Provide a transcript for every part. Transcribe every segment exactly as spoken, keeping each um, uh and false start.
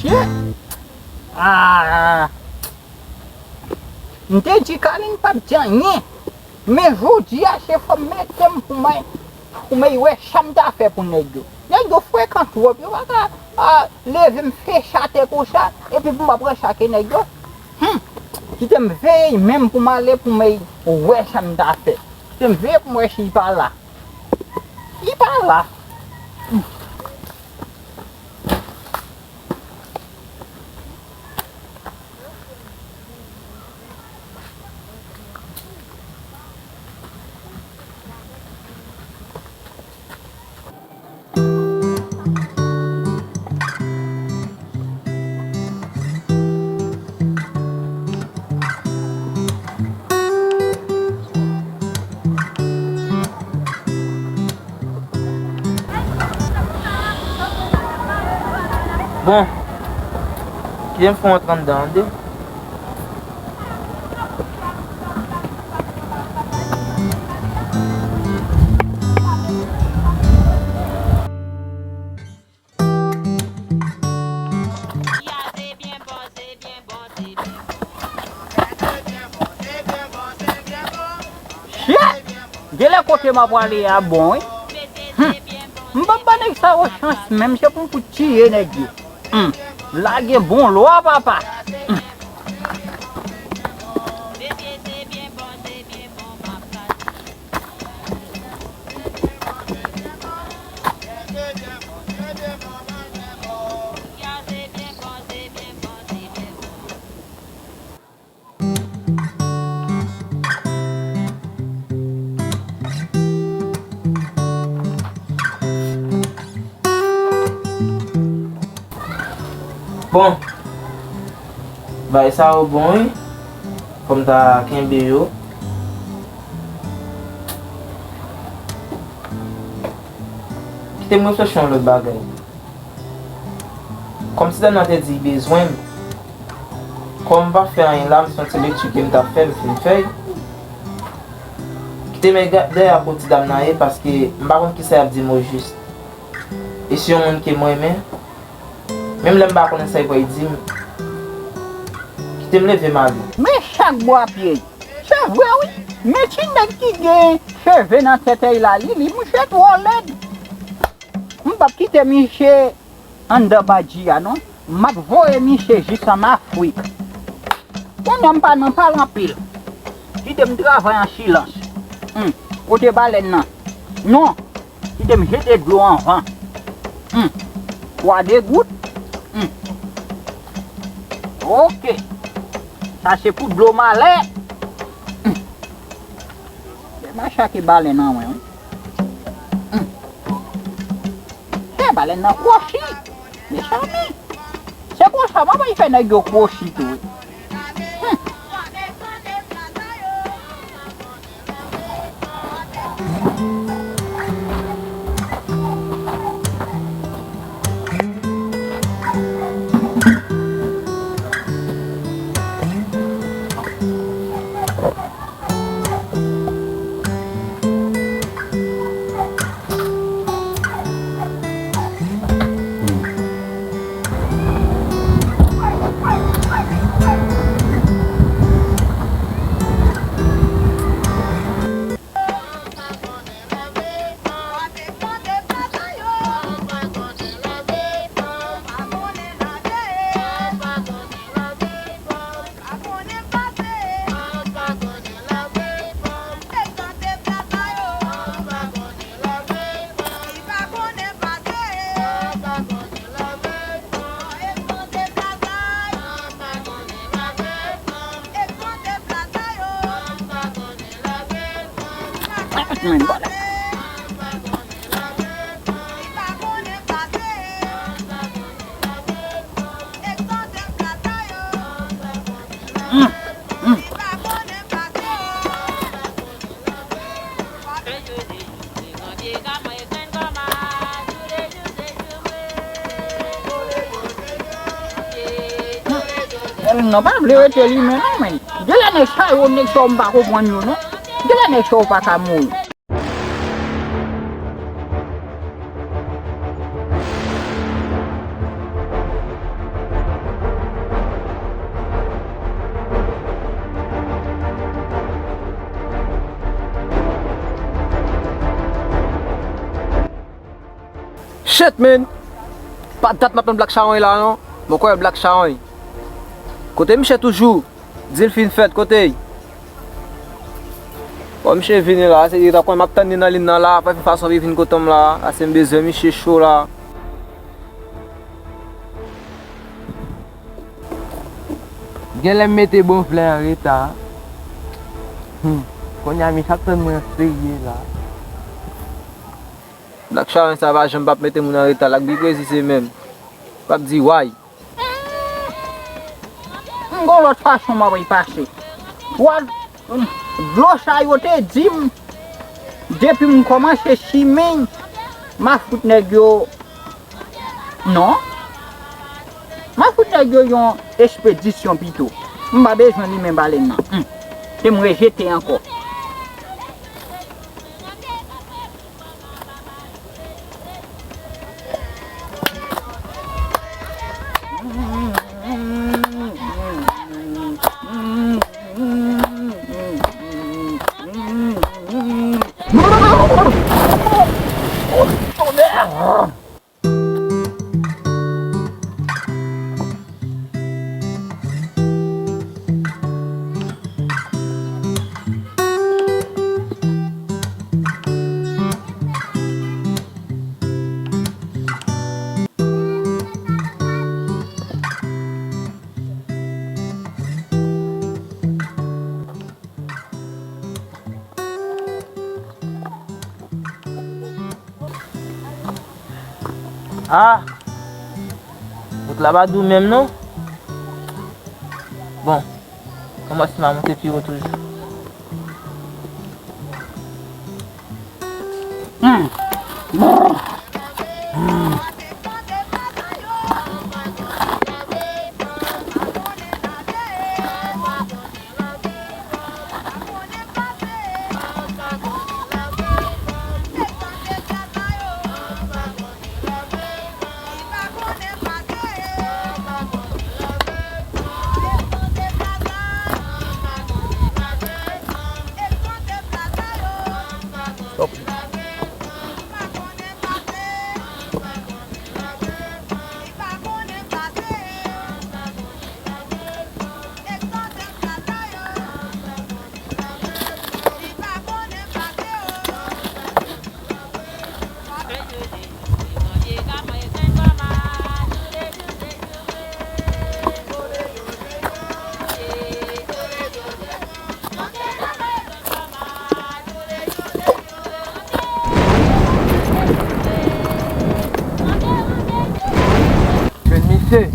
Ye! Ah! M te di Kalin p ap di anyen. Men jodi a, se fò m mete m pou mwen, pou mwen wè sa m ta fè pou nèg yo. Nèg yo frekan twòp, yo pa ka, ah, leve m fè chate konsa, epi pou m ap ranchake nèg yo. Hmm. Kite m veye menm pou m ale pou mwen wè sa m ta fè. Kite m veye pou m wè si l pa la. Li pa la. Bon, kite m fè w antre anndan, tande. Shit! Genlè kote m ap prale a bon, wi. Hmm. M p ap ba nèg sa yo chans menm, se pou m fout tiye nèg yo. Hmm. Lage bon lwa, papa. Hmm. Bon, bagay sa yo bon, wi. Fò m ta kenbe yo. Kite m reflechi yon lòt bagay. Kòm ti dam nan te di l bezwen m, kòm m pa fè anyen la, m se yon ti lekti ke m t ap fè, m fin fè l. Kite m gade dèyè pou ti dam nan ye, paske m pa konn kisa y ap di m ojis. E se yon moun ke m renmen, menm lè m pa konnen sa y pral di m, kite m leve m ale. Men chak bwa pye. Se vre wi, men ti nèg ki gen cheve nan tèt èy la, li, li, mouche twò lèd. M p ap kite misye anndan badji a non. M ap voye misye jis ann Afrik. Kounye a m pa nan pale anpil. Kite m travay an silans. Hmm. Kote balèn nan? Non. Kite m jete dlo anvan. Hmm. Twa degout. Hmm. Oke. Sa se pou dlo malè. Hmm. Gen mache ak balèn nan mwen, wi. Hmm. Fè balèn nan kwochi. Mezanmi. Se konsa, manman, li fè nèg yo kwochi tou, wi. Hmm. Èl nan pa vle rete limen non, men. Genlè nèg sa yo, nèg sa yo m pa konprann yo non. Genlè nèg sa yo pa ka mouri. Shit, man! Pa dat m ap tann Black Chawony la, non. Mwen kwè Black Chawony. Kote misye toujou? Di l fin fèt, kote l? Bon, misye vini la, se li ta konn m ap tann li nan liy nan la, pa fè fason li vin kote m la, ase m bezwen misye cho la. Genlè m mete Bonflè an reta. Hmm. Kounye a misye ap tann mwen serye la. Black Chawony sa pa janm p ap mete moun an reta, l ak Big Crazy se menm. P ap di way. M gon lòt fason m ap pase. Wa, dlo sa yo te di m, depi m kòmanse simen, m a fout nèg yo. Non. M a fout nèg yo yon espedisyon pito. M pa bezwen limen balèn nan. Hmm. Se m rejete ankò. Ah! Wout la pa dou menm non. Bon, kòmanse m a monte pi wo toujou. Hmm. Jwenn misye.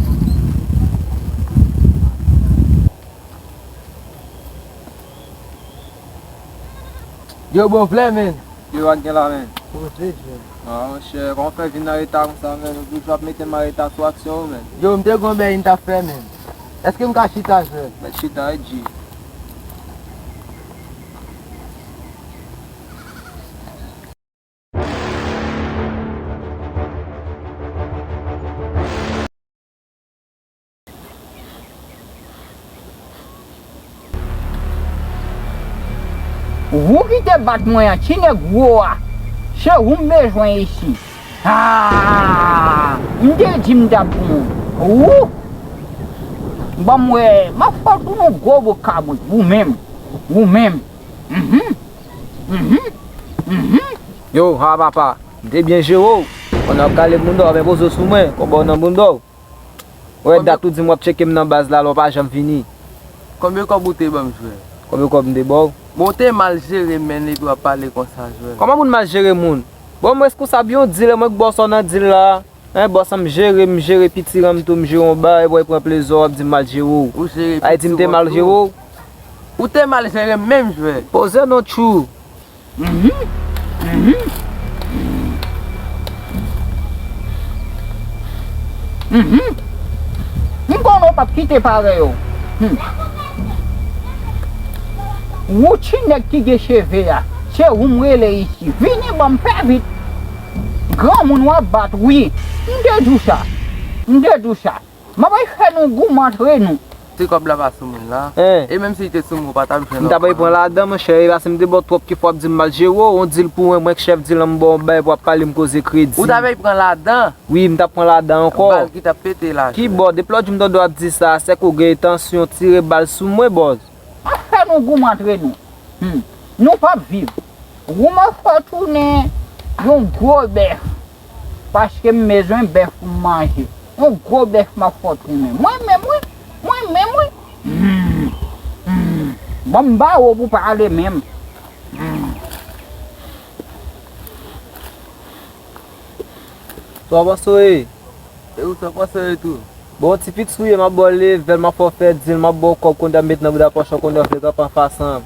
Yo, Bonflè, men. Yo, ak gen la, men. Kòman se, jwenn? Ah, monchè, kòman w fè vin nan reta konsa, men? Ou toujou ap mete m an reta sou aksyon yo, men. Yo, m te gon bèy m t ap fè, men. Èske m ka chita, jwenn? Mèt chita, wi, G. Ou ki te bat mwen an, ti nèg wo a, se ou m bezwen isi. Ah! M te di m t ap pran ou. Ban m wè, m ap fè w tounen yon gwo bout kabrit, ou menm, ou menm. Mhm. Mhm. Mhm. Yo, ha papa, m te byen jere w. Pandan w ap kale bounda w, w ap enpoze w sou mwen, kòb ou nan bounda w. Wè, dat ou di m w ap tcheke m nan baz la, lè w pa janm vini. Konbyen kòb ou te ban m, jwè? Konbyen kòb m te ba w? Bon, ou te mal jere m, men, epi w ap pale konsa, jwè. Kòman moun mal jere moun? Bon, m reskonsab yon dil, e mwen k bòs ou nan dil la. Hein, bòs, m jere, m jere piti ranm tou, m jere yon bagay, epi w pran plezi w, w ap di m mal jere w. Ou jere piti ranm tou. Ay di m te mal jere w. Ou te mal jere m menm, jwè. Poze non, tchou. Mhm. Mhm. Mhm. M konnen w p ap kite parèy ou. Hmm. Ou ti nèg ki gen cheve a, se ou m rele isi. Vini ban m fè vit. Granmoun w ap bat, wi. M te di w sa. M te di w sa. M ap fè nou goumen antre nou. Si kòb la pa sou moun la. Hein. E menm si li te sou mwen, ou pa t ap jwenn ankò. M ta pral pran ladan, monchè, e paske m te ba w twòp ki fwa w ap di m m al jere w, on dil pou mwen, mwen k chèf dil lan, m ba w bay pou w ap pale m koze kredi. Ou ta pral pran ladan? Wi, m t ap pran ladan ankò. Bal ki t ap pete la. Ki bòz, depi lòt jou m tande w ap di sa, sèk ou gen entansyon tire bal sou mwen, bòz. Afè nou goumen antre nou. Hmm. Nou p ap viv. Ou mwen fè w tounen yon gwo bèf. Paske m bezwen bèf pou m manje. Yon gwo bèf m ap fè w tounen. Mwen menm, wi. Mwen menm, wi. Hmm. Hmm. Ban m ba w pou pale menm. Hmm. Sa w panse w ye? E ou sa w panse w ye tou? Bon, ti pit sou ye, m ap ba w levèl, m ap fè w fè dil, m ap ba w kòb, kounye a m met nan bouda pòch ou, kounye a w vle kanpe anfas an.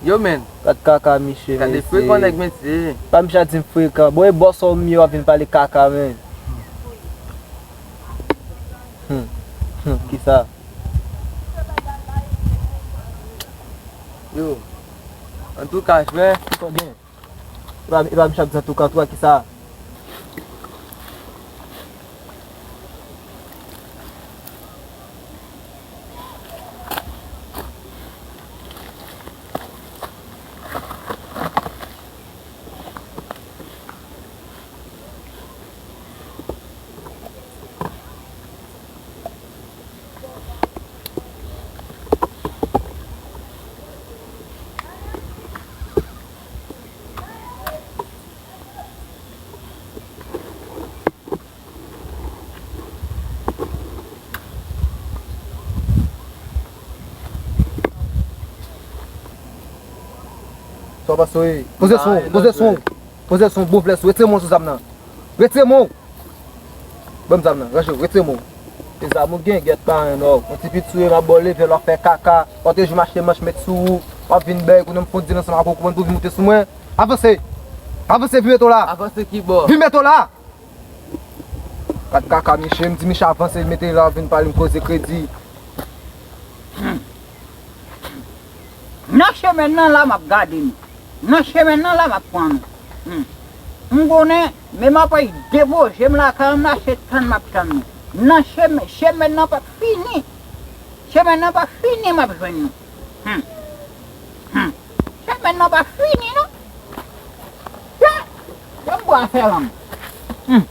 Yo, men. Gad kaka, miche, men. Gade frekan nèg, mesye. Pa miche a di m frekan. Bon, e bò sa w m ye, w ap vin pale kaka, men. Hmm. Hmm. Kisa? Yo. Antouka, jwè. Kisa w gen? E pa, e pa miche ap di antouka, antouka kisa? Sa w panse w ye? Poze sou, poze sou, poze sou, bon flè sou. Retire men w sou zam nan. Retire men w. Ban m zam nan, ranje w, retire men w. E zam ou gen, gèt pa anyen non. Yon ti pit sou ye, m ap ba w levèl, w ap fè kaka. W ap te jwenn m achte manch met sou ou. W ap vin bèy, kounye a m fon dil ansanm ak ou, konprann pou vin moute sou mwen. Avanse! Avanse, vin mete w la! Avanse ki bò? Vin mete w la! Gad kaka miche, m di miche avanse, mete la, vin pale m koze kredi. Nan chemen nan la m ap gade nou. Nan chemen nan la m ap pran nou. Hmm. M konnen, men m ap depoze m lakay m la, se tann m ap tann nou. Nan chemen, chemen nan p ap fini. Chemen nan p ap fini, m ap jwenn nou. Hmm. Hmm. Chemen nan p ap fini, non. Chè! Ban m bwè afè lan. Hmm.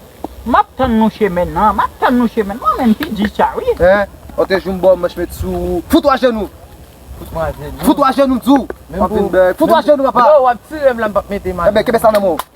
M ap tann nou chemen nan, m ap tann nou chemen nan, mwen menm ki di sa, wi. Hein? Ou te jwenn bò manch met sou ou. Fout ou ajenou. Fout mwen ajenou. Fout ou ajenou, m di w. Menm pou, fout ou ajenou, papa. Non, w ap tire m la, m p ap mete m ajenou. Enben, kenbe sa nan men w.